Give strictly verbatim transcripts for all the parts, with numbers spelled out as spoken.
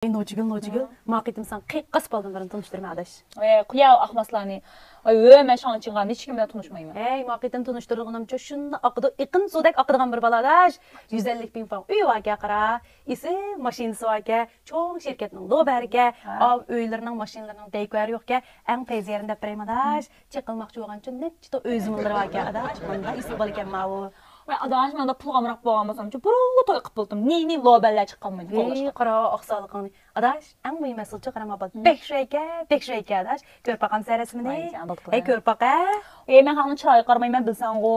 ئەي نوچىگۈل، نوچىگۈل، ما قېتىم ساڭا قىيقاس بالدىن بىرنى تونۇشتۇرىمەن ئاداش. ئەي قۇيا ئاخماسلارنى. ئاي ۋۆ، مەن شاڭچىڭغا ھېچكىم بىلەن تونۇشمايمەن. ئەي ما قېتىم تونۇشتۇرغىنىمچۇ شۇنداق ئاقىدۇ، ئېقىن سۇدەك ئاقىدىغان بىر بالا ئاداش. يۈز ئەللىك پىڭ پاڭ ئۆيى باركەن قارا. ئېسىل ماشىنىسى باركەن، چوڭ شىركەتنىڭ لوبەرىكەن. ھە. ئاۋۇ ئۆيلىرىنىڭ، ماشىنىلىرىنىڭ دەيكۆرى يوقكەن. ئەڭ پەيزى يېرىنى دەپ بېرەيمۇ ئاداش. چېقىلماقچى بولغانچۇ نەچچە توي ئۆي زېمىنلىرى باركەن ئاداش. قانداق ئېسىل بالىكەن ماۋۇ. ۋاي ئاداش، مەندە پۇل ئامراق بولغان بولسامچۇ بۇرۇنلا توي قىلىپ بولاتتىم. نى نى لوبەرلەر چىققانمىدى تويلاشقا. قارا ئاقساقىلىقىڭنى. ئاداش، ئەڭ مۇھىم مەسىلىچۇ قارا ما بال. بەك شۇ ئەيكە، بەك شۇ ئەيكە ئاداش. كۆرپە قام سەرەسمىنى. ۋاي جان، بولدى. ئەي كۆرپە قا. ئەي مەن خانىمنىڭ چىرايىغا قارىمايمەن بىلسەڭغۇ.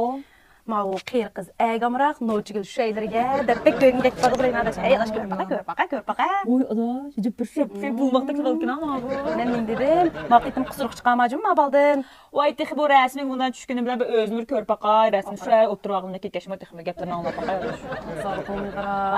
ماۋۇ قېرى قىز ئەگە ئامراق، نوچىگۈل شەيلىرىگە دەپ بەك كۆيگەن گەپ قىلىدۇ بىلەيمەن ئاداش. ئەي ئاداش، كۆرپە قا، كۆرپە قا. ۋوي ئاداش، جىپ بىر شەپ شەپ بولماقتا قىلىۋالغىنا ماۋۇ. مەن نېمە دېدىم؟ ما قېتىم قۇسۇرۇق چىقارماجۇم ما بالدىن. ۋاي تېخى بۇ رەسىمىڭ بۇنداق چۈشكىنى بىلەن بىر ئۆزۈمنى كۆرپە قا، رەسىم شۇ ئولتۇرۇۋالغىنىمدا كېتىشمۇ تېخىمۇ گەپلىرىنى ئاڭلاپ باقاي ئاداش.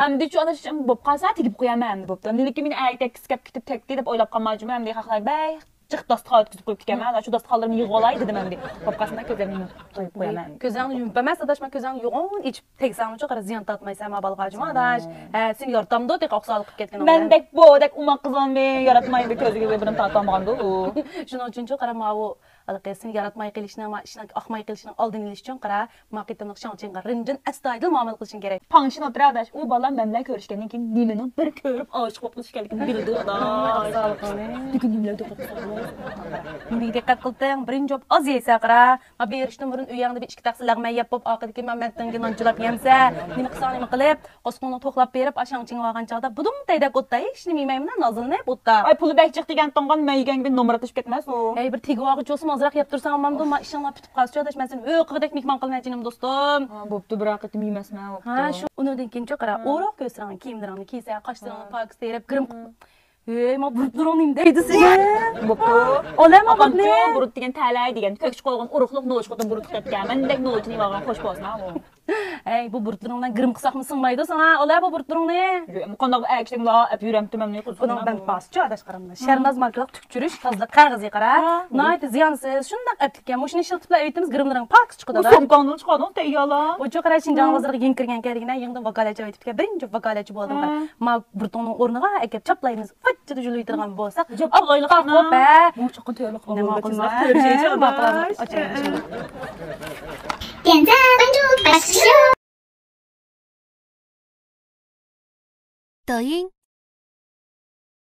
ئەمدىچۇ ئاداش، بولۇپ قالسا تېگىپ قويامەن ئەمدى بوپتۇ. ئەمدى لېكىن مېنى ئەگەر تەككىسى كەپ كېتىپ تەگدى دەپ ئويلاپ قالمايچۇ، ئەمدى خەقلەر بەك جىق داستىخان ئۆتكۈزۈپ قويۇپ كېتىمەن. شۇ داستىخانلىرىمنى يىغىۋالاي دېدىم ئەمدى. بولۇپ قالسا كۆزلىرىمنى يۇمۇپ قويۇپ قويامەن. كۆزۈڭنى يۇمۇپ ئەمەس ئاداش، مەن كۆزۈڭنى يوغان ئېچىپ تەگسەڭچۇ قارا زىيان تارتمايسەن ما بالىغاچىما ئاداش. ھە، سېنى يارىتامدۇ تېخى ئوخشالىق قىلىپ كەتكىنىڭ بىلەن. مەندەك بودەك ئوماق قىزلارنى ياراتمايدۇ، كۆزىگە بىرىم تارتالمىغاندۇ ئۇ. شۇنىڭ ئۈچۈنچۇ قارا ماۋۇ ھېلىقى سېنى ياراتماي قېلىشنىڭ، ما ئىشنىڭ ئاقماي قېلىشىنىڭ ئالدىنى ئېلىش ئۈچۈن قارا، ما قېتىملىق شاڭچىڭغا رىمجىن ئەستايىدىل مۇئامىلە قىلىشىڭ كېرەك. پاڭشىن ئولتۇر ئاداش، ئۇ بالا مەن بىلەن كۆرۈشكەندىن كېيىن نېمىنىڭ بىر كۆرۈپ ئاشىق بولۇپ قېلىشكەنلىكىنى بىلىدۇ ئاداش. ئاقساقىلىقىڭنى. لېكىن نېمىلەرگە دىققەت قىلساڭ بولىدۇ؟ نېمىگە دىققەت قىلدىڭ؟ بىرىنچى بوپ ئاز يەيسەن قارا. ما بېرىشتىن بۇرۇن ئۆيەڭدە بىر ئىككى تەخسە لەغمەن يەپ بوپ، ئاخىرىدىكى ما مەنتىڭگە نان چىلاپ يەمسە، نېمە قىلساڭ نېمە قىلىپ، قورسىقىڭنى توقلاپ بېرىپ، ئاشاڭچىڭ بارغان چاغدا بۇدۇڭ تەيدەك ئوتتا ھېچنېمە يېمەيمەن، نازلىنىپ ئوتتا. ئاي پۇلى بەك جىق دېگەن تۇڭغان، مەن يېگەنگە بىر نومۇراتلىشىپ كەتمەس ئۇ. ھەي بىر تېگىۋالغۇچى بولسا ئازراق يەپ تۇرساڭ بولمامدۇ؟ ما ئىشىڭلار پۈتۈپ قالسىچۇ ئاداش، مەن سېنى ھۆ قىلغۇدەك مېھمان قىلىمەن جېنىم دوستۇم. ھا، بوپتۇ، بىر قېتىم يېمەسمەن، بوپتۇ. ھا، شۇ ئۇنىڭدىن كېيىنچۇ قارا، ئورۇق كۆرسەڭ كىيىملىرىڭنى كىيسە، قاشلىرىڭنى پاكىز تېرىپ، گىرىم ھۆي، ما بۇرۇتلىرىڭ نېمە دەيدۇ سېنى؟ بوپتۇ. ئولەم ئاپامچۇ بۇرۇتنى. بۇرۇت دېگەن تەلەي دېگەن. كۆكچە قويغان ئۇرۇقلۇق نوچى خوتۇن بۇرۇت دەپكەن. مەندەك نوچىنى يېۋالغان خوش بولسۇن ھا ئۇ. ھەي، بۇ بۇرۇتلىرىڭ بىلەن گىرىم قىلساقمۇ سىڭمايدۇ ساڭا. ئولە بۇ بۇرۇتلىرىڭنى. يو، قانداق بۇ ئەگىشلىك مۇنداق ئەپ يۈرەمتىمەن قىز. بۇنىڭ بىلەن باسچۇ ئاداش قارامدا. شەرناز ماركىلىق تۈكچۈرۈش تازىلىق قەغىزى قارا. ھا. ناھايىتى زىيانسىز. شۇنداق ئەپلىككەن. مۇشۇنى ئىشلىتىپلا ئۆيتىمىز گىرىملىرىڭ پاكىز چىقىدۇ. بۇ سومكاڭدىن چىقاردىڭىز تەييارلا. ئۇچۇ قارا شىنجاڭ بازىرىغا يېڭى كىرگەن كەدىگىنە يېڭىدىن ۋاكالەتچى ئۆتۈپكەن. بىرىنچى ۋاكالەتچى بولدۇڭ قارا. ھا. ما بۇرۇتۇڭنىڭ ئورنىغا ئەكەپ چاپلايمىز. فىچچىدە يۇلۇۋېتىدىغان بولساق، جاپ قويلۇق ئاپپاق، ھە. بۇ چوقۇم تۆۋەنلىك قىلىدۇ. نېمە قىلىمىز؟ تۆۋەنلىك قىلىمىز.